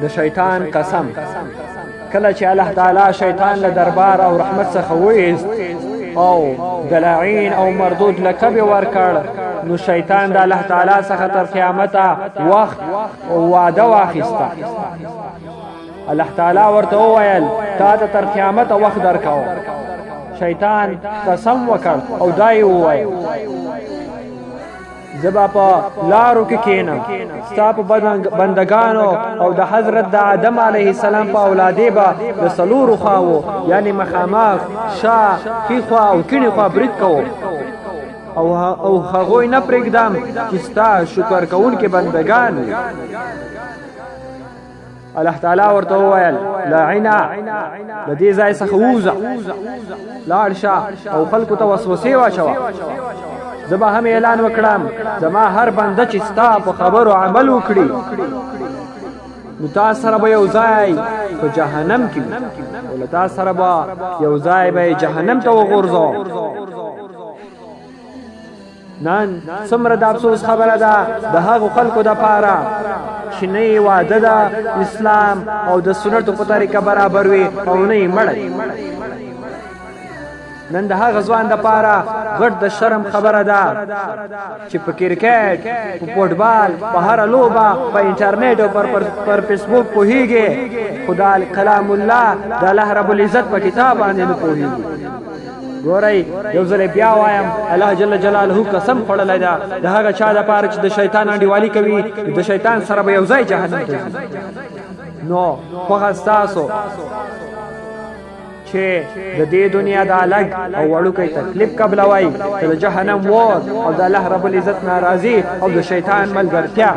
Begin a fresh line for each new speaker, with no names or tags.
د شیطان قسم. کله چې الله تعالی شیطان له دربار او رحمت څخه وایست او د لعین او مردود لقب یې ورکړ، نو شیطان د الله تعالی څخه تر قیامته وخت او وعده واخیسته. الله تعالی ورته وویل تا ته تر قیامته وخت درکوم. شیطان قسم وکړ او دا یې وویل زه به په لارو کې کینم، ستا په بندگانو او د حضرت د آدم علیه السلام په اولادې به د څلورو خواوو یعنی مخامخ، شا، ښي خوا او کیڼې خوا برید کوم او هغوی نه پرېږدم چې ستا شکر کوونکي بندګان وي. الله تعالی ورته وویل لعنه له دې ځای څخه ووځه، لاړ شه او خلکو ته وسوسې واچوه. زه به هم اعلان وکړم زما هر بنده چې ستا په خبرو عمل وکړي نو تا سره به یو ځای په جهنم کې وي او له تا سره به یو ځای به جهنم ته وغورځوم. نن څومره د افسوس خبره ده د هغو خلکو دپاره چې نه یې واده ده اسلام او د سنتو په طریقه برابر وي او نه یې مړی. نن د هغه ځوان دپاره غټ د شرم خبره ده چې په کرکټ، په فوټبال، په هره لوبه، په انټرنیټ او پر فیسبوک پوهیږي، خو د کلام الله د الله رب العزت په کتاب باندې نه پوهیږي. ګورئ یو ځل بیا وایم، الله جل جلاله قسم خوړلی ده د هغه چا دپاره چې د شیطان انډیوالي کوي، د شیطان سره به یو ځای جهنم ته ځي. نو خوښه ستاسو چې د دې دنیا د الګ او وړوکی تکلیف قبلوئ که د جهنم ور او د الله رب العزت ناراضي او د شیطان ملګرتیا.